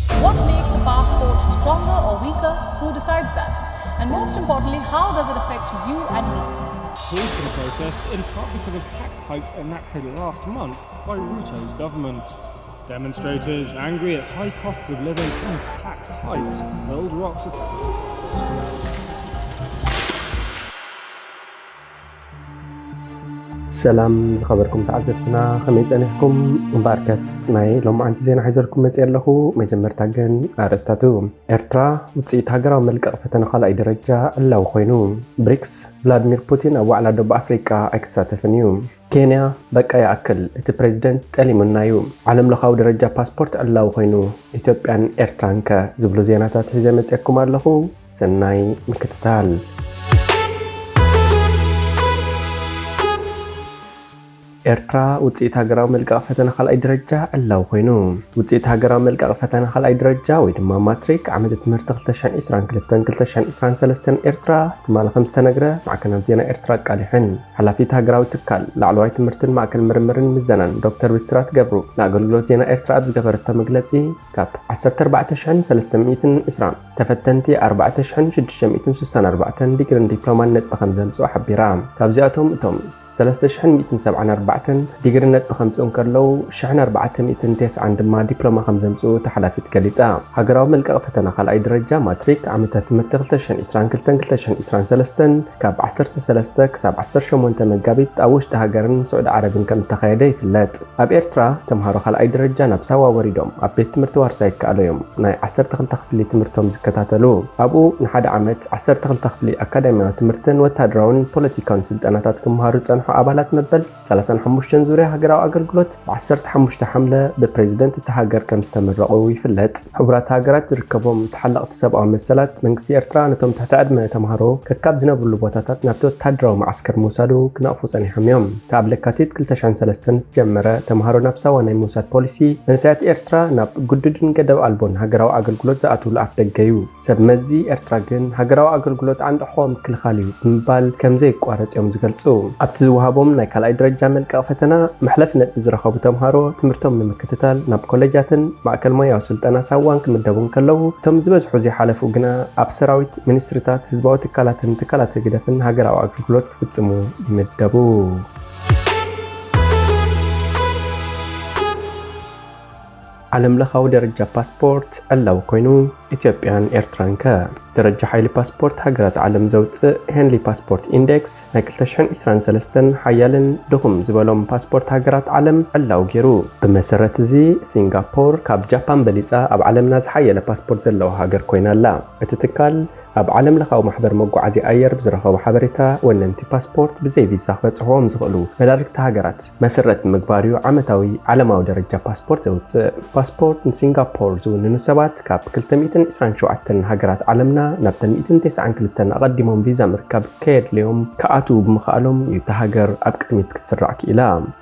What makes a passport stronger or weaker? Who decides that? And most importantly, how does it affect you and me? Calls for the protests in part because of tax hikes enacted last month by Ruto's government. Demonstrators angry at high costs of living and tax hikes hurled rocks at ሰላም ዝኸበርኩም ተዓዘብትና፣ ከመይ ጸኒሕኩም? እምበኣርከስ ናይ ሎማዓንቲ ዜና ሒዘልኩም መጽእ ኣለኹ። መጀመርታ ግን ኣርእስታቱ። ኤርትራ ውጽኢት ሃገራዊ መልቀቕ ፈተነ ካልኣይ ደረጃ ዕላዊ ኮይኑ። ብሪክስ፣ ቭላድሚር ፑቲን ኣብ ዋዕላ ደቡብ ኣፍሪቃ ኣይክሳተፍን እዩ። ኬንያ፣ በቃ ይኣክል፣ እቲ ፕሬዝደንት ጠሊሙና እዩ። ዓለም ለኻዊ ደረጃ ፓስፖርት ዕላዊ ኮይኑ፣ ኢትዮጵያን ኤርትራን ከ ዝብሉ ዜናታት ሒዘ መጽኤኩም ኣለኹ። ሰናይ ምክትታል። ኤርትራ ውጽኢት ሃገራዊ መልቀቕ ፈተነ ካልኣይ ደረጃ ዕላዊ ኮይኑ። ውጽኢት ሃገራዊ መልቀቕ ፈተነ ካልኣይ ደረጃ ወይ ድማ ማትሪክ ዓመተ ትምህርቲ ክልተ ሽሕን ዕስራን ክልተን ክልተ ሽሕን ዕስራን ሰለስተን ኤርትራ ትማሊ ከም ዝተነግረ ማዕከናት ዜና ኤርትራ ኣቃሊሐን። ሓላፊት ሃገራዊ ትካል ላዕለዋይ ትምህርትን ማእከል ምርምርን ምዘናን ዶክተር ብስራት ገብሩ ንኣገልግሎት ዜና ኤርትራ ኣብ ዝገበረቶ መግለጺ፣ ካብ ዓሰርተ ኣርባዕተ ሽሕን ሰለስተ ሚእትን ዕስራን ተፈተንቲ ኣርባዕተ ሽሕን ሽዱሽተ ሚእትን ስሳን ኣርባዕተን ዲግሪን ዲፕሎማን ነጥቢ ከም ዘምጽኡ ሓቢራ። ካብዚኣቶም እቶም ሰለስተ ሽሕን ሚእትን ሰብዓን ኣርባዕተን ዲግሪ ነጥቢ ከምጽኡ እንከለዉ፣ ሽሕን ኣርባዕተ ሚእትን ተስዓን ድማ ዲፕሎማ ከም ዘምጽኡ እታ ሓላፊት ገሊጻ። ሃገራዊ መልቀቕ ፈተና ካልኣይ ደረጃ ማትሪክ ዓመተ ትምህርቲ ክልተ ሽሕን ዕስራን ክልተን ክልተ ሽሕን ዕስራን ሰለስተን ካብ ዓሰርተ ሰለስተ ክሳብ ዓሰርተ ሸሞንተ መጋቢት ኣብ ውሽጢ ሃገርን ስዑዲ ዓረብን ከም እተኻየደ ይፍለጥ። ኣብ ኤርትራ ተምሃሮ ካልኣይ ደረጃ ናብ ሳዋ ወሪዶም ኣብ ቤት ትምህርቲ ዋርሳይ ይከኣሉ እዮም ናይ ዓሰርተ ክልተ ክፍሊ ትምህርቶም ዝከታተሉ። ኣብኡ ንሓደ ዓመት ዓሰርተ ክልተ ክፍሊ ኣካዳሚያዊ ትምህርትን ወታደራውን ፖለቲካውን ስልጠናታት ክመሃሩ ዝጸንሑ ኣባላት መበል ሰላሳን ሓሙሽተን ዙርያ ሃገራዊ ኣገልግሎት ብ ዓሰርተ ሓሙሽተ ሓምለ ብፕሬዝደንት እታ ሃገር ከም ዝተመረቑ ይፍለጥ። ሕቡራት ሃገራት ዝርከቦም ተሓለቕቲ ሰብኣዊ መሰላት መንግስቲ ኤርትራ ነቶም ትሕቲ ዕድመ ተምሃሮ ከካብ ዝነብርሉ ቦታታት ናብቲ ወታደራዊ መዓስከር ምውሳዱ ክነቕፉ ጸኒሖም እዮም። እቲ ኣብ ለካቲት ክልተ ሽሕን ሰለስተን ዝጀመረ ተምሃሮ ናብ ሳዋ ናይ ምውሳድ ፖሊሲ መንእሰያት ኤርትራ ናብ ግዱድን ገደብ ኣልቦን ሃገራዊ ኣገልግሎት ዝኣትውሉ ኣፍ ደገ እዩ። ሰብ መዚ ኤርትራ ግን ሃገራዊ ኣገልግሎት ዓንዲ ሕቖ ምክልኻል እዩ ብምባል ከም ዘየቋረጽ እዮም ዝገልጹ። ኣብቲ ዝወሃቦም ናይ ካልኣይ ደረጃ መልቀቕ ፈተና መሕለፊ ነጥቢ ዝረኸቡ ተምሃሮ ትምህርቶም ንምክትታል ናብ ኮሌጃትን ማእከል ሞያዊ ስልጠና ሳዋን ክምደቡ እንከለዉ፣ እቶም ዝበዝሑ ዘይሓለፉ ግና ኣብ ሰራዊት፣ ሚኒስትሪታት፣ ህዝባዊ ትካላትን ትካላት ህግደፍን ሃገራዊ ኣገልግሎት ክፍጽሙ ይምደቡ። ዓለም ለኻዊ ደረጃ ፓስፖርት ዕላዊ ኮይኑ፣ ኢትዮጵያን ኤርትራን ከ? ደረጃ ሓይሊ ፓስፖርት ሃገራት ዓለም ዘውጽእ ሄንሊ ፓስፖርት ኢንዴክስ ናይ ክልተ ሽሕን ዕስራን ሰለስተን ሓያልን ድኹም ዝበሎም ፓስፖርት ሃገራት ዓለም ዕላዊ ገይሩ። ብመሰረት እዚ፣ ሲንጋፖር ካብ ጃፓን በሊጻ ኣብ ዓለምና ዝሓየለ ፓስፖርት ዘለዋ ሃገር ኮይና ኣላ። እቲ ትካል ኣብ ዓለም ለኻዊ ማሕበር መጓዓዝያ ኣየር ብዝረኸቦ ሓበሬታ፣ ወነንቲ ፓስፖርት ብዘይ ቪዛ ክበጽሕዎም ዝኽእሉ መዳርግቲ ሃገራት መሰረት ብምግባር እዩ ዓመታዊ ዓለማዊ ደረጃ ፓስፖርት ዘውጽእ። ፓስፖርት ንሲንጋፖር ዝውንኑ ሰባት ካብ ክልተ ሚእትን ዕስራን ሸውዓተን ሃገራት ዓለምና ናብተን ሚእትን ተስዓን ክልተን ኣቐዲሞም ቪዛ ምርካብ ከየድልዮም ክኣትዉ ብምኽኣሎም እዩ እታ ሃገር ኣብ ቅድሚት ክትስራዕ ክኢላ።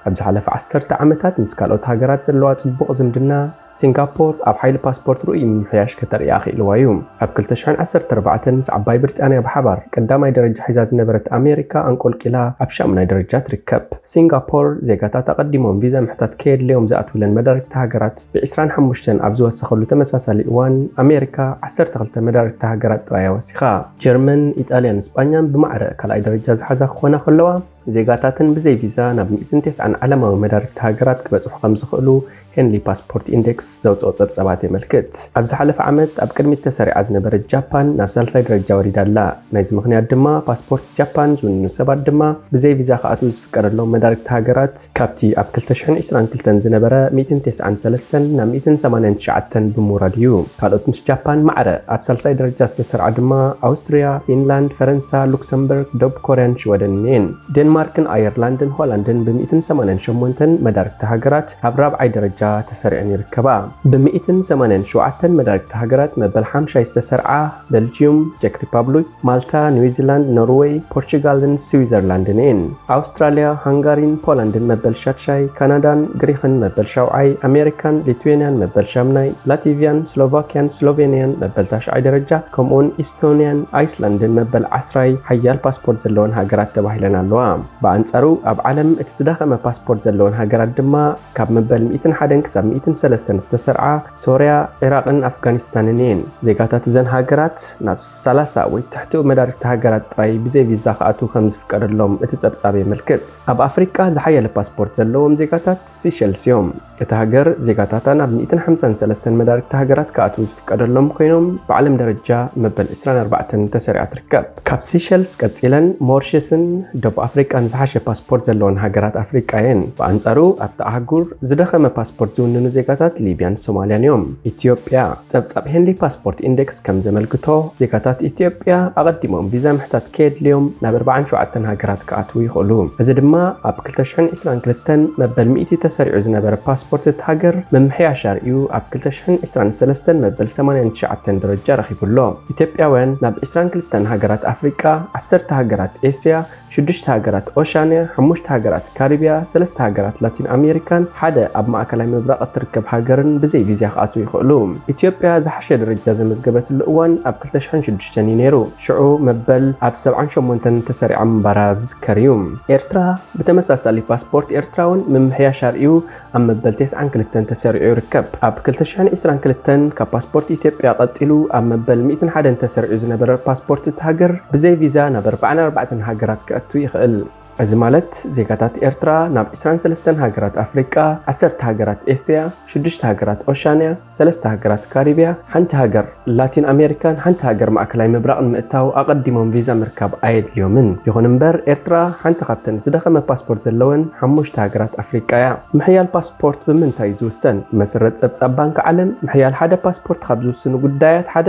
ኣብ ዝሓለፈ ዓሰርተ ዓመታት ምስ ካልኦት ሃገራት ዘለዋ ጽቡቕ ዝምድና ሲንጋፖር ኣብ ሓይሊ ፓስፖርት ርኡይ ምምሕያሽ ከተርእያ ኣኽኢልዋ እዩ። ኣብ ክልተ ሽሕን ዓሰርተ ኣርባዕተን ምስ ዓባይ ብሪጣንያ ብሓባር ቀዳማይ ደረጃ ሒዛ ዝነበረት ኣሜሪካ ኣንቆልቂላ ኣብ ሻሙናይ ደረጃ ትርከብ። ሲንጋፖር ዜጋታት ኣቐዲሞም ቪዛ ምሕታት ከየድለዮም ዝኣትውለን መዳርግቲ ሃገራት ብ ዕስራን ሓሙሽተን ኣብ ዝወሰኸሉ ተመሳሳሊ እዋን ኣሜሪካ ዓሰርተ ክልተ መዳርግቲ ሃገራት ጥራይ እያ ወሲኻ። ጀርመን፣ ኢጣልያን ስጳኛን ብማዕረ ካልኣይ ደረጃ ዝሓዛ ክኾና ከለዋ፣ ዜጋታተን ብዘይ ቪዛ ናብ ሚእትን ተስዓን ዓለማዊ መዳርግቲ ሃገራት ክበጽሑ ከም ዝኽእሉ ሄንሊ ፓስፖርት ኢንዴክስ ዘውጽኦ ጸብጻባት የመልክት። ኣብ ዝሓለፈ ዓመት ኣብ ቅድሚት ተሰሪዓ ዝነበረት ጃፓን ናብ ሳልሳይ ደረጃ ወሪዳ ኣላ። ናይዚ ምኽንያት ድማ ፓስፖርት ጃፓን ዝውንኑ ሰባት ድማ ብዘይ ቪዛ ክኣትዉ ዝፍቀደሎም መዳርግቲ ሃገራት ካብቲ ኣብ ክልተ ሽሕን ዕስራን ክልተን ዝነበረ ሚእትን ተስዓን ሰለስተን ናብ ሚእትን ሰማንያን ትሽዓተን ብምውራድ እዩ። ካልኦት ምስ ጃፓን ማዕረ ኣብ ሳልሳይ ደረጃ ዝተሰርዓ ድማ ኣውስትርያ፣ ፊንላንድ፣ ፈረንሳ፣ ሉክሰምበርግ፣ ደቡብ ኮርያን ሽወደንን እየን። ዴንማርክን ኣየርላንድን ሆላንድን ብ ሚእትን ሰማንያን ሸሞንተን መዳርግቲ ሃገራት ኣብ ራብዓይ ደረጃ ተሰሪዐን ይርከባ። ብ ሚእትን ሰማንያን ሸውዓተን መዳርግቲ ሃገራት መበል ሓምሻይ ዝተሰርዓ ቤልጅዩም፣ ቼክ ሪፓብሊክ፣ ማልታ፣ ኒውዚላንድ፣ ኖርወይ፣ ፖርቹጋልን ስዊዘርላንድን እየን። ኣውስትራልያ፣ ሃንጋሪን ፖላንድን መበል ሻድሻይ፣ ካናዳን ግሪኽን መበል ሻውዓይ፣ ኣሜሪካን ሊትዌንያን መበል ሻምናይ፣ ላቲቪያን ስሎቫኪያን ስሎቬንያን መበል ታሽዓይ ደረጃ፣ ከምኡውን ኢስቶንያን ኣይስላንድን መበል ዓስራይ ሓያል ፓስፖርት ዘለወን ሃገራት ተባሂለን ኣለዋ። ብኣንጻሩ ኣብ ዓለም እቲ ዝደኸመ ፓስፖርት ዘለወን ሃገራት ድማ ካብ መበል ሚእትን ሓደን ክሳብ ሚእትን ሰለስተን ዝተሰርዓ ሶርያ፣ ዒራቕን ኣፍጋኒስታንን እየን። ዜጋታት እዘን ሃገራት ናብ ሰላሳ ወይ ትሕቲኡ መዳርግቲ ሃገራት ጥራይ ብዘይ ቪዛ ክኣትዉ ከም ዝፍቀደሎም እቲ ጸብጻብ የመልክት። ኣብ ኣፍሪቃ ዝሓየለ ፓስፖርት ዘለዎም ዜጋታት ሲሸልስ እዮም። እታ ሃገር ዜጋታታ ናብ ሚእትን ሓምሳን ሰለስተን መዳርግቲ ሃገራት ክኣትዉ ዝፍቀደሎም ኮይኖም፣ ብዓለም ደረጃ መበል ዕስራን ኣርባዕተን ተሰሪዓ ትርከብ። ካብ ሲሸልስ ቀጺለን ሞሪሸስን ደቡብ ኣፍሪቃን ዝሓሸ ፓስፖርት ዘለወን ሃገራት ኣፍሪቃ እየን። ብኣንጻሩ ኣብታ ኣህጉር ዝደኸመ ፓስፖርት ዝውንኑ ዜጋታት ሊብያን ሶማልያን እዮም። ኢትዮጵያ። ጸብጻብ ሄንሊ ፓስፖርት ኢንዴክስ ከም ዘመልክቶ፣ ዜጋታት ኢትዮጵያ ኣቐዲሞም ቪዛ ምሕታት ከየድልዮም ናብ ኣርባዓን ሸውዓተን ሃገራት ክኣትዉ ይኽእሉ። እዚ ድማ ኣብ ክልተ ሽሕን ዕስራን ክልተን መበል ሚእቲ ተሰሪዑ ዝነበረ ፓስፖርት እቲ ሃገር ምምሕያሽ ኣርእዩ ኣብ ክልተ ሽሕን ዕስራን ሰለስተን መበል ሰማንያን ትሽዓተን ደረጃ ረኺቡ ኣሎ። ኢትዮጵያውያን ናብ ዕስራን ክልተን ሃገራት ኣፍሪቃ፣ ዓሰርተ ሃገራት ኤስያ፣ ሽዱሽተ ሃገራት ኦሻንያ፣ ሓሙሽተ ሃገራት ካሪብያ፣ ሰለስተ ሃገራት ላቲን ኣሜሪካን ሓደ ኣብ ማእከላይ ምብራቕ እትርከብ ሃገርን ብዘይ ቪዛ ክኣትዉ ይኽእሉ። ኢትዮጵያ ዝሓሸ ደረጃ ዘመዝገበትሉ እዋን ኣብ ክልተ ሽሕን ሽዱሽተን እዩ ነይሩ። ሽዑ መበል ኣብ ሰብዓን ሸሞንተን ተሰሪዓ ምንባራ ዝዝከር እዩ። ኤርትራ ብተመሳሳሊ ፓስፖርት ኤርትራውን ምምሕያሽ ኣርእዩ ኣብ መበል ተስዓን ክልተን ተሰሪዑ ይርከብ። ኣብ ክልተ ሽሕን ዕስራን ክልተን ካብ ፓስፖርት ኢትዮጵያ ቀጺሉ ኣብ መበል ሚእትን ሓደን ተሰሪዑ ዝነበረ ፓስፖርት እቲ ሃገር ብዘይ ቪዛ ናብ ኣርባዓን ኣርባዕተን ሃገራት ክኣቱ ይኽእል። እዚ ማለት ዜጋታት ኤርትራ ናብ ዕስራን ሰለስተን ሃገራት ኣፍሪቃ፣ ዓሰርተ ሃገራት ኤስያ፣ ሽዱሽተ ሃገራት ኦሻንያ፣ ሰለስተ ሃገራት ካሪብያ፣ ሓንቲ ሃገር ላቲን ኣሜሪካን ሓንቲ ሃገር ማእከላይ ምብራቕን ምእታው ኣቐዲሞም ቪዛ ምርካብ ኣየድልዮምን። ይኹን እምበር ኤርትራ ሓንቲ ካብተን ዝደኸመ ፓስፖርት ዘለወን ሓሙሽተ ሃገራት ኣፍሪቃ እያ። ምሕያል ፓስፖርት ብምንታይ እዩ ዝውሰን? ብመሰረት ጸብጻብ ባንክ ዓለም፣ ምሕያል ሓደ ፓስፖርት ካብ ዝውስኑ ጉዳያት ሓደ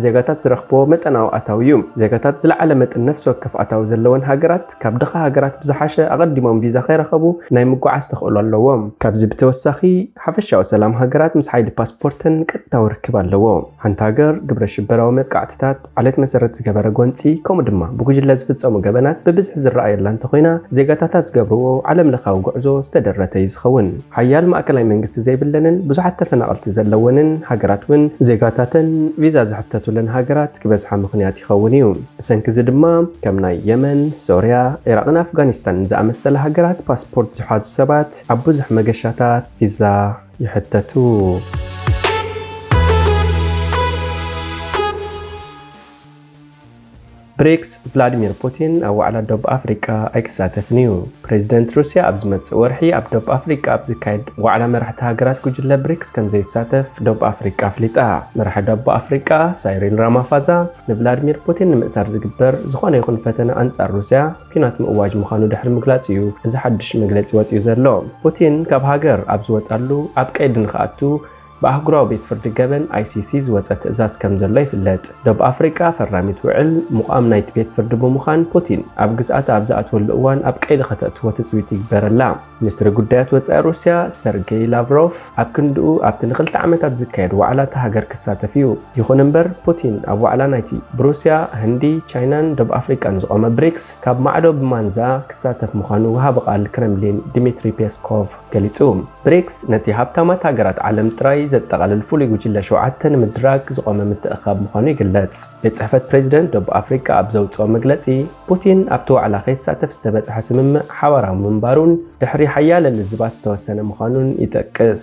ዜጋታት ዝረኽብዎ መጠናዊ ኣታዊ እዩ። ዜጋታት ዝለዓለ መጠን ነፍሲ ወከፍ ኣታዊ ዘለወን ሃገራት ካብ ድኻ ሃገራት ብዝሓሸ ኣቐዲሞም ቪዛ ከይረኸቡ ናይ ምጉዓዝ ተኽእሎ ኣለዎም። ካብዚ ብተወሳኺ፣ ሓፈሻዊ ሰላም ሃገራት ምስ ሓይሊ ፓስፖርተን ቀጥታዊ ርክብ ኣለዎ። ሓንቲ ሃገር ግብረ ሽበራዊ መጥቃዕትታት፣ ዓሌት መሰረት ዝገበረ ጎንጺ፣ ከምኡ ድማ ብጉጅለ ዝፍጸሙ ገበናት ብብዝሒ ዝረኣየላ እንተኾይና፣ ዜጋታታ ዝገብርዎ ዓለምለኻዊ ጉዕዞ ዝተደረተ እዩ ዝኸውን። ሓያል ማእከላይ መንግስቲ ዘይብለንን ብዙሓት ተፈናቐልቲ ዘለወንን ሃገራት እውን ዜጋታተን ቪዛ ዝሕተቱለን ሃገራት ክበዝሓ ምኽንያት ይኸውን እዩ። ብሰንኪ እዚ ድማ ከም ናይ የመን፣ ሶርያ፣ ዒራቕን ኣፍጋኒስታንን ዝኣመሰላ ሃገራት ፓስፖርት ዝሓዙ ሰባት ኣብ ብዙሕ መገሻታት ቪዛ ይሕተቱ። ብሪክስ፣ ቭላዲሚር ፑቲን ኣብ ዋዕላ ደቡብ ኣፍሪቃ ኣይክሳተፍን እዩ። ፕሬዚደንት ሩስያ ኣብ ዝመጽእ ወርሒ ኣብ ደቡብ ኣፍሪቃ ኣብ ዝካየድ ዋዕላ መራሕቲ ሃገራት ጉጅለ ብሪክስ ከም ዘይሳተፍ ደቡብ ኣፍሪቃ ኣፍሊጣ። መራሒ ደቡብ ኣፍሪቃ ሳይሪል ራማፋዛ ንቭላዲሚር ፑቲን ንምእሳር ዝግበር ዝኾነ ይኹን ፈተነ ኣንጻር ሩስያ ኲናት ምእዋጅ ምዃኑ ድሕሪ ምግላጽ እዩ እዚ ሓድሽ መግለጺ ወጺኡ ዘሎ። ፑቲን ካብ ሃገር ኣብ ዝወጻሉ ኣብ ቀይዲ ንኽኣቱ ብኣህጉራዊ ቤት ፍርዲ ገበን፣ ኣይሲሲ፣ ዝወጸ ትእዛዝ ከም ዘሎ ይፍለጥ። ደቡብ ኣፍሪቃ ፈራሚት ውዕል ምቋም ናይቲ ቤት ፍርዲ ብምዃን፣ ፑቲን ኣብ ግዝኣታ ኣብ ዝኣትወሉ እዋን ኣብ ቀይዲ ከተእትዎ ትጽቢት ይግበረላ። ሚኒስትሪ ጉዳያት ወጻኢ ሩስያ ሰርጌይ ላቭሮቭ ኣብ ክንድኡ ኣብቲ ንኽልተ ዓመታት ዝካየድ ዋዕላ እታ ሃገር ክሳተፍ እዩ። ይኹን እምበር፣ ፑቲን ኣብ ዋዕላ ናይቲ ብሩስያ፣ ህንዲ፣ ቻይናን ደቡብ ኣፍሪቃን ዝቖመ ብሪክስ ካብ ማዕዶ ብማንዛ ክሳተፍ ምዃኑ ወሃቢ ቃል ክረምሊን ዲሚትሪ ፔስኮቭ ገሊጹ። ብሪክስ ነቲ ሃብታማት ሃገራት ዓለም ጥራይ ዘጠቓልል ፍሉይ ጉጅለ ሸውዓተ ንምድራግ ዝቖመ ምትእኽኻብ ምዃኑ ይግለጽ። ቤት ጽሕፈት ፕሬዚደንት ደቡብ ኣፍሪቃ ኣብ ዘውጽኦ መግለጺ፣ ፑቲን ኣብቲ ዋዕላ ከይሳተፍ ዝተበጽሐ ስምምዕ ሓባራዊ ምንባሩን ድሕሪ ሓያለ ልዝባት ዝተወሰነ ምዃኑን ይጠቅስ።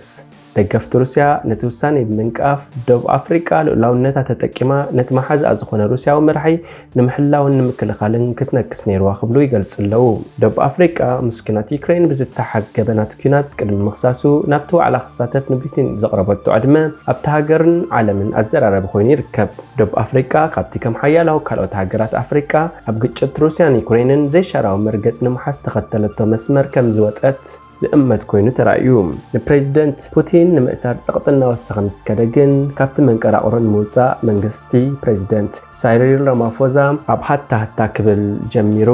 ደገፍቲ ሩስያ ነቲ ውሳኔ ብምንቃፍ፣ ደቡብ ኣፍሪቃ ልኡላውነታ ተጠቂማ ነቲ መሓዛኣ ዝኾነ ሩስያዊ መራሒ ንምሕላውን ንምክልኻልን ክትነክስ ነይርዋ ክብሉ ይገልጹ ኣለዉ። ደቡብ ኣፍሪቃ ምስ ኲናት ዩክሬን ብዝተሓዝ ገበናት ኲናት ቅድሚ ምኽሳሱ ናብቲ ዋዕላ ክሳተፍ ንፑቲን ዘቕረበቶ ዕድመ ኣብታ ሃገርን ዓለምን ኣዘራራቢ ኮይኑ ይርከብ። ደቡብ ኣፍሪቃ ካብቲ ከም ሓያላዊ ካልኦት ሃገራት ኣፍሪቃ ኣብ ግጭት ሩስያን ዩክሬንን ዘይሻራዊ መርገጽ ንምሓዝ ዝተኸተለቶ መስመር ከም ዝወጸት ዝእመት ኮይኑ ተራእዩ። ንፕሬዚደንት ፑቲን ንምእሳር ጸቕጢ እናወሰኸ ምስ ከደ ግን፣ ካብቲ መንቀራቕሮ ንምውጻእ መንግስቲ ፕሬዚደንት ሳይሪል ራማፎዛ ኣብ ሃታ ሃታ ክብል ጀሚሩ።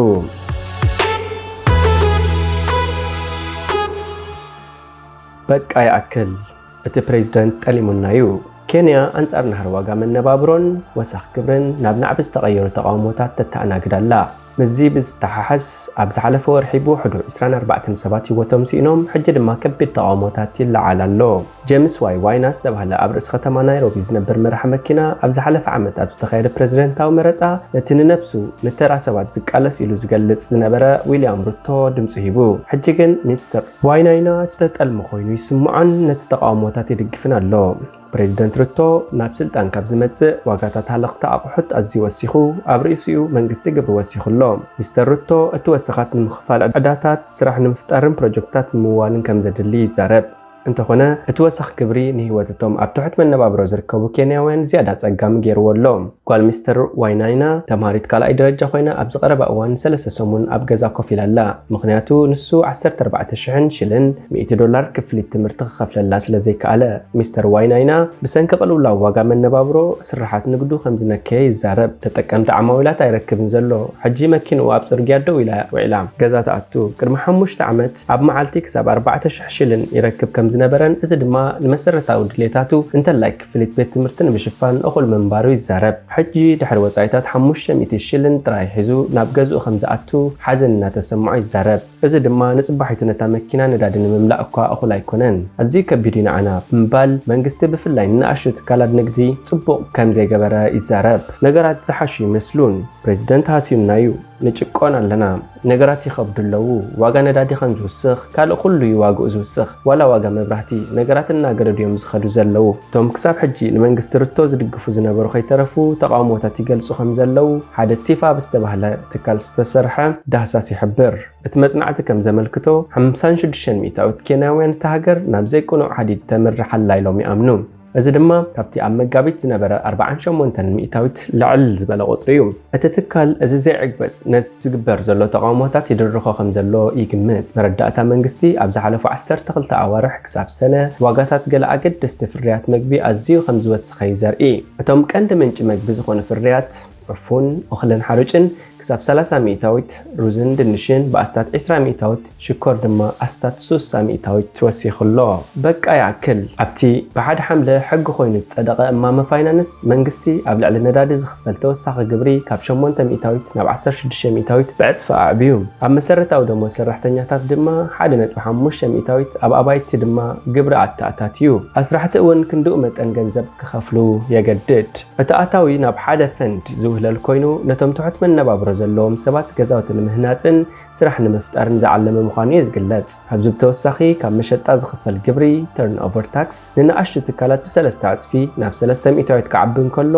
በቃ ይኣክል፣ እቲ ፕሬዚደንት ጠሊሙና እዩ። ኬንያ ኣንጻር ናህሪ ዋጋ መነባብሮን ወሰኽ ግብርን ናብ ናዕቢ ዝተቐየሩ ተቓውሞታት ተተኣናግድ ኣላ። ምስዚ ብዝተሓሓዝ፣ ኣብ ዝሓለፈ ወርሒ ብውሕዱ ዕስራን ኣርባዕተን ሰባት ህይወቶም ስኢኖም፣ ሕጂ ድማ ከቢድ ተቓውሞታት ይለዓል ኣሎ። ጀምስ ዋይ ዋይና ዝተባህለ ኣብ ርእሲ ከተማ ናይሮቢ ዝነብር መራሒ መኪና፣ ኣብ ዝሓለፈ ዓመት ኣብ ዝተኻየደ ፕሬዝደንታዊ መረጻ፣ ነቲ ንነብሱ ንተራ ሰባት ዝቃለስ ኢሉ ዝገልጽ ዝነበረ ዊልያም ሩቶ ድምጺ ሂቡ። ሕጂ ግን ሚስተር ዋይናይና ዝተጠልመ ኮይኑ ይስምዖን ነቲ ተቓውሞታት ይድግፍን ኣሎ። ፕሬዝደንት ሩቶ ናብ ስልጣን ካብ ዝመጽእ፣ ዋጋታት ሃለኽቲ ኣቑሑት ኣዝዩ ወሲኹ፣ ኣብ ርእሲኡ መንግስቲ ግብሪ ወሲኹ ኣሎ። ሚስተር ሩቶ እቲ ወሰኻት ንምኽፋል ዕዳታት፣ ስራሕ ንምፍጣርን ፕሮጀክትታት ንምዋልን ከም ዘድሊ ይዛረብ። እንተኾነ፣ እቲ ወሰኽ ግብሪ ንህይወት እቶም ኣብ ትሑት መነባብሮ ዝርከቡ ኬንያውያን ዝያዳ ጸጋሚ ገይርዎ ኣሎ። ጓል ሚስተር ዋይናይና ተምሃሪት ካልኣይ ደረጃ ኮይና፣ ኣብዚ ቀረባ እዋን ሰለስተ ሰሙን ኣብ ገዛ ኮፍ ኢላ ኣላ። ምኽንያቱ፣ ንሱ ዓሰርተ ኣርባዕተ ሽሕን ሽልን ሚእቲ ዶላር ክፍሊት ትምህርቲ ክኸፍለላ ስለ ዘይከኣለ። ሚስተር ዋይናይና ብሰንኪ ቅልውላው ዋጋ መነባብሮ ስርሓት ንግዱ ከም ዝነከየ ይዛረብ። ተጠቀምቲ ዓማዊላት ኣይረክብን ዘሎ። ሕጂ መኪንኡ ኣብ ጽርግያ ደው ኢላ ውዒላ። ገዛ ትኣቱ። ቅድሚ ሓሙሽተ ዓመት ኣብ መዓልቲ ክሳብ ኣርባዕተ ሽሕ ሽልን ይረክብ ከም ዝነበረን፣ እዚ ድማ ንመሰረታዊ ድሌታቱ እንተላይ ክፍሊት ቤት ትምህርቲ ንምሽፋን እኹል ምንባሩ ይዛረብ። ሕጂ ድሕሪ ወጻኢታት ሓሙሽተ ሚእቲ ሽልን ጥራይ ሒዙ ናብ ገዝኡ ከም ዝኣቱ ሓዘን እናተሰምዖ ይዛረብ። እዚ ድማ ንጽባሒቱ ነታ መኪና ነዳዲ ንምምላእ እኳ እኹል ኣይኮነን። ኣዝዩ ከቢድ እዩ ንዓና ብምባል መንግስቲ ብፍላይ ንንኣሽቱ ትካላት ንግዲ ጽቡቕ ከም ዘይገበረ ይዛረብ። ነገራት ዝሓሹ ይመስሉን። ፕሬዝደንት ሃስዩና እዩ። ንጭቆን ኣለና። ነገራት ይኸብዱ ኣለዉ። ዋጋ ነዳዲ ከም ዝውስኽ፣ ካልእ ኩሉ እዩ ዋግኡ ዝውስኽ። ዋላ ዋጋ መብራህቲ፣ ነገራት እናገደዱ እዮም ዝኸዱ ዘለዉ። እቶም ክሳብ ሕጂ ንመንግስቲ ሩቶ ዝድግፉ ዝነበሩ ከይተረፉ ተቓውሞታት ይገልጹ ከም ዘለዉ ሓደ ቲፋ ብዝተባህለ ትካል ዝተሰርሐ ዳህሳስ ይሕብር። እቲ መጽናዕቲ ከም ዘመልክቶ፣ ሓምሳን ሽዱሽተን ሚእታዊት ኬንያውያን እታ ሃገር ናብ ዘይቅኑዕ ሃዲድ ተምርሕ ኣላ ኢሎም ይኣምኑ። እዚ ድማ ካብቲ ኣብ መጋቢት ዝነበረ ኣርባዓን ሸሞንተን ሚእታዊት ልዕል ዝበለ ቁጽሪ እዩ። እቲ ትካል እዚ ዘይዕግበት ነቲ ዝግበር ዘሎ ተቓውሞታት ይድርኾ ከም ዘሎ ይግምት። መረዳእታ መንግስቲ ኣብ ዝሓለፉ ዓሰርተ ክልተ ኣዋርሕ ክሳብ ሰነ ዋጋታት ገለ ኣገደስቲ ፍርያት መግቢ ኣዝዩ ከም ዝወሰኸ እዩ ዘርኢ። እቶም ቀንዲ ምንጪ መግቢ ዝኾኑ ፍርያት ዕፉን፣ እኽልን ሓሩጭን ክሳብ ሰላሳ ሚእታዊት፣ ሩዝን ድንሽን ብኣስታት ዕስራ ሚእታዊት፣ ሽኮር ድማ ኣስታት ስሳ ሚእታዊት ወሲኹ ኣሎ። በቃ ይኣክል። ኣብቲ ብሓደ ሓምለ ሕጊ ኮይኑ ዝጸደቐ እማመ ፋይናንስ፣ መንግስቲ ኣብ ልዕሊ ነዳዲ ዝኽፈል ተወሳኺ ግብሪ ካብ ሸሞንተ ሚእታዊት ናብ ዓሰርተ ሽዱሽተ ሚእታዊት ብዕጽፊ ኣዕብዩ። ኣብ መሰረታዊ ደሞዝ ሰራሕተኛታት ድማ ሓደ ነጥቢ ሓሙሽተ ሚእታዊት፣ ኣብ ኣባይቲ ድማ ግብሪ ኣተኣታትዩ። ኣስራሕቲ እውን ክንድኡ መጠን ገንዘብ ክኸፍሉ የገድድ። እቲ ኣታዊ ናብ ሓደ ፈንድ ዝውህለል ኮይኑ፣ ነቶም ትሑት መነባብሮ ዘለዎም ሰባት ገዛውቲ ንምህናጽን ስራሕ ንምፍጣርን ዝዓለመ ምዃኑ እዩ ዝግለጽ። ካብዚ ብተወሳኺ፣ ካብ መሸጣ ዝኽፈል ግብሪ፣ ተርንኦቨር ታክስ፣ ንንኣሽቱ ትካላት ብሰለስተ ዕጽፊ ናብ ሰለስተ ሚእታዊት ክዓቢ እንከሎ፣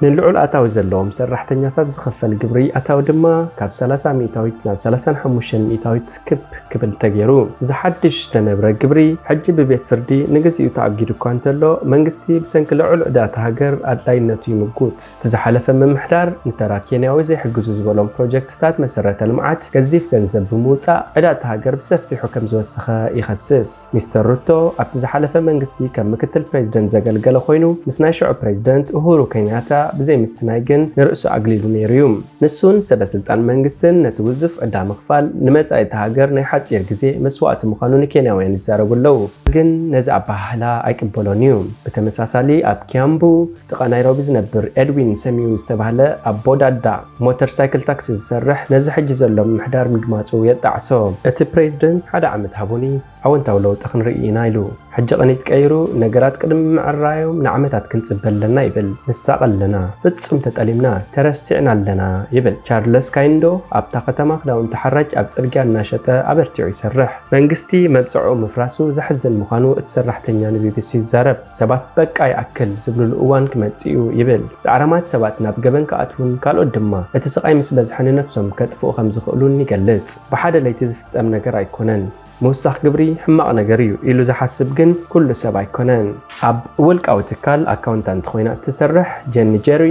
ንልዑል ኣታዊ ዘለዎም ሰራሕተኛታት ዝኽፈል ግብሪ ኣታዊ ድማ ካብ ሰላሳ ሚእታዊት ናብ ሰላሳን ሓሙሽተን ሚእታዊት ክብ ክብል ተገይሩ። እዚ ሓድሽ ዝተነብረ ግብሪ፣ ሕጂ ብቤት ፍርዲ ንግዚኡ ተኣጊዱ እኳ እንተሎ፣ መንግስቲ ብሰንኪ ልዑል ዕዳ እታ ሃገር ኣድላይነቱ ይምጉት። እቲ ዝሓለፈ ምምሕዳር፣ ንተራ ኬንያዊ ዘይሕግዙ ዝበሎም ፕሮጀክትታት መሰረተ ልምዓት ገዚፍ ገንዘብ ብምውጻእ፣ ዕዳ እታ ሃገር ብሰፊሑ ከም ዝወሰኸ ይኸስስ። ሚስተር ሩቶ፣ ኣብቲ ዝሓለፈ መንግስቲ ከም ምክትል ፕሬዚደንት ዘገልገለ ኮይኑ፣ ምስ ናይ ሽዑ ፕሬዚደንት ኡሁሩ ኬንያታ ብዘይምስናይ ግን ንርእሱ ኣግሊሉ ነይሩ እዩ። ንሱን ሰበ ስልጣን መንግስትን ነቲ ውዙፍ ዕዳ ምኽፋል ንመጻኢ እታ ሃገር ናይ ሓጺር ግዜ መስዋእቲ ምዃኑ ንኬንያውያን ይዛረቡ ኣለዉ። ግን ነዚ ኣበሃህላ ኣይቅበሎን እዩ። ብተመሳሳሊ ኣብ ኪያምቡ ጥቓ ናይሮቢ ዝነብር ኤድዊን ሰሚዩ ዝተባህለ ኣብ ቦዳዳ ሞተር ሳይክል ታክሲ ዝሰርሕ ነዚ ሕጂ ዘሎ ምምሕዳር ምድማጹ የጣዕሶ። እቲ ፕሬዚደንት ሓደ ዓመት ሃቡኒ ኣወንታዊ ለውጢ ክንርኢ ኢና ኢሉ። ሕጂ ቅኒት ቀይሩ፣ ነገራት ቅድሚ ምዕራዮም ንዓመታት ክንጽበ ኣለና ይብል። ንሳቐ ኣለና። ፍጹም ተጠሊምና፣ ተረሲዕና ኣለና ይብል። ቻርለስ ካይንዶ ኣብታ ከተማ ክዳውንቲ ሓራጅ ኣብ ጽርግያ እናሸጠ ኣበርቲዑ ይሰርሕ። መንግስቲ መብጽዑ ምፍራሱ ዘሕዝን ምዃኑ እቲ ሰራሕተኛ ንቢቢሲ ይዛረብ። ሰባት በቃ ይኣክል ዝብሉሉ እዋን ክመጽእ እዩ ይብል። ጻዕራማት ሰባት ናብ ገበን ክኣትዉን ካልኦት ድማ እቲ ስቓይ ምስ በዝሐ ንነብሶም ከጥፍኡ ከም ዝኽእሉን ይገልጽ። ብሓደ ለይቲ ዝፍጸም ነገር ኣይኮነን። ምውሳኽ ግብሪ ሕማቕ ነገር እዩ ኢሉ ዝሓስብ ግን ኩሉ ሰብ ኣይኮነን። ኣብ ውልቃዊ ትካል ኣካውንታንት ኮይና እትሰርሕ ጀኒ ጀሪ፣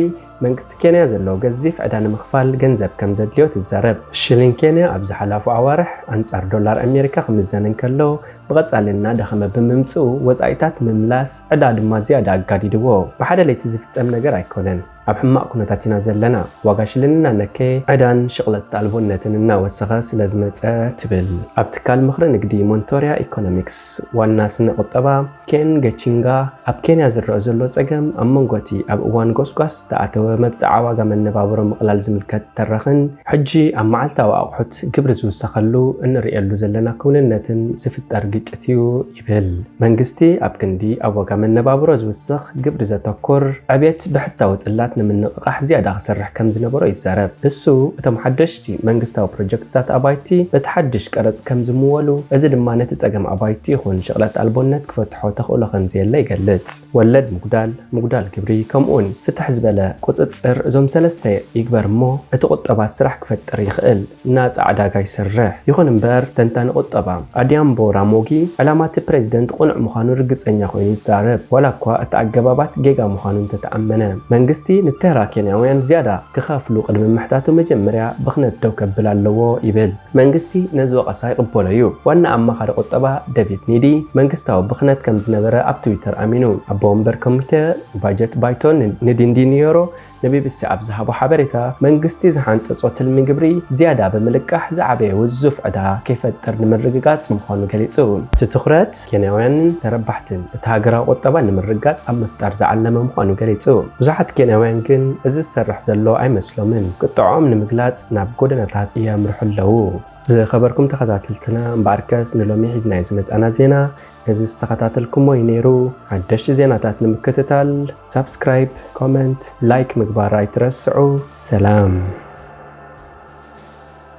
መንግስቲ ኬንያ ዘለዎ ገዚፍ ዕዳ ንምኽፋል ገንዘብ ከም ዘድልዮ ትዛረብ። ሽሊን ኬንያ ኣብ ዝሓለፉ ኣዋርሕ ኣንጻር ዶላር ኣሜሪካ ክምዘን እንከሎ፣ ብቐጻሊ እናደኸመ ብምምጽኡ፣ ወጻኢታት ምምላስ ዕዳ ድማ ዝያዳ ኣጋዲድዎ። ብሓደ ለይቲ ዝፍጸም ነገር ኣይኮነን። ኣብ ሕማቕ ኩነታት ኢና ዘለና። ዋጋ ሽልን እናነከየ፣ ዕዳን ሽቕለት ኣልቦነትን እናወሰኸ ስለ ዝመጸ ትብል። ኣብ ትካል ምኽሪ ንግዲ ሞንቶርያ ኢኮኖሚክስ ዋና ስነ ቁጠባ ኬን ገቺንጋ፣ ኣብ ኬንያ ዝረአ ዘሎ ጸገም ኣብ መንጎ እቲ ኣብ እዋን ጎስጓስ ዝተኣተወ መብጽዓ ዋጋ መነባብሮ ምቕላል ዝምልከት ተረኽን ሕጂ ኣብ መዓልታዊ ኣቑሑት ግብሪ ዝውሰኸሉ እንርእየሉ ዘለና ክውንነትን ዝፍጠር ግጭት እዩ ይብል። መንግስቲ ኣብ ክንዲ ኣብ ዋጋ መነባብሮ ዝውስኽ ግብሪ ዘተኩር ዕብየት ብሕታዊ ጽላት ንምንቕቓሕ ዝያዳ ክሰርሕ ከም ዝነበሮ ይዛረብ። ንሱ፣ እቶም ሓደሽቲ መንግስታዊ ፕሮጀክትታት ኣባይቲ በቲ ሓድሽ ቀረጽ ከም ዝምወሉ፣ እዚ ድማ ነቲ ጸገም ኣባይቲ ይኹን ሽቕለት ኣልቦነት ክፈትሖ ተኽእሎ ከም ዘየለ ይገልጽ። ወለድ ምጉዳል፣ ምጉዳል ግብሪ፣ ከምኡውን ፍትሕ ዝበለ ቁጽጽር፣ እዞም ሰለስተ ይግበር እሞ እቲ ቁጠባ ስራሕ ክፈጥር ይኽእል። ናጻ ዕዳጋ ይሰርሕ። ይኹን እምበር፣ ተንታኒ ቁጠባ ኣድያምቦ ራሞጊ፣ ዕላማ እቲ ፕሬዚደንት ቅኑዕ ምዃኑ ርግጸኛ ኮይኑ ይዛረብ፣ ዋላ እኳ እቲ ኣገባባት ጌጋ ምዃኑ እንተተኣመነ። መንግስቲ ንተራ ኬንያውያን ዝያዳ ክኸፍሉ ቅድሚ ምሕታቱ፣ መጀመርያ ብኽነት ደው ከብል ኣለዎ ይብል። መንግስቲ ነዚ ወቐሳ ይቕበሎ እዩ። ዋና ኣማኻሪ ቁጠባ ዴቪድ ኒዲ፣ መንግስታዊ ብኽነት ከም ዝነበረ ኣብ ትዊተር ኣሚኑ። ኣቦ ወንበር ኮሚተ ባጀት ባይቶን ንዲንዲ ኒዮሮ ንቢቢሲ ኣብ ዝሃቦ ሓበሬታ፣ መንግስቲ ዝሓንጸጾ ትልሚ ግብሪ ዝያዳ ብምልቃሕ ዝዓበየ ውዙፍ ዕዳ ከይፈጥር ንምርግጋጽ ምዃኑ ገሊጹ። እቲ ትኹረት ኬንያውያንን ተረባሕትን እቲ ሃገራዊ ቁጠባ ንምርግጋጽ ኣብ ምፍጣር ዝዓለመ ምዃኑ ገሊጹ። ብዙሓት ኬንያውያን ግን እዚ ዝሰርሕ ዘሎ ኣይመስሎምን። ቁጥዕኦም ንምግላጽ ናብ ጎደናታት የምርሑ ኣለዉ። ዝኸበርኩም ተኸታተልትና፣ እምበኣርከስ ንሎሚ ሒዝናዮ ዝመጻና ዜና ነዚ ዝተኸታተልኩሞ እዩ ነይሩ። ሓደሽቲ ዜናታት ንምክትታል ሳብስክራይብ፣ ኮመንት፣ ላይክ ምግባር ኣይትረስዑ። ሰላም።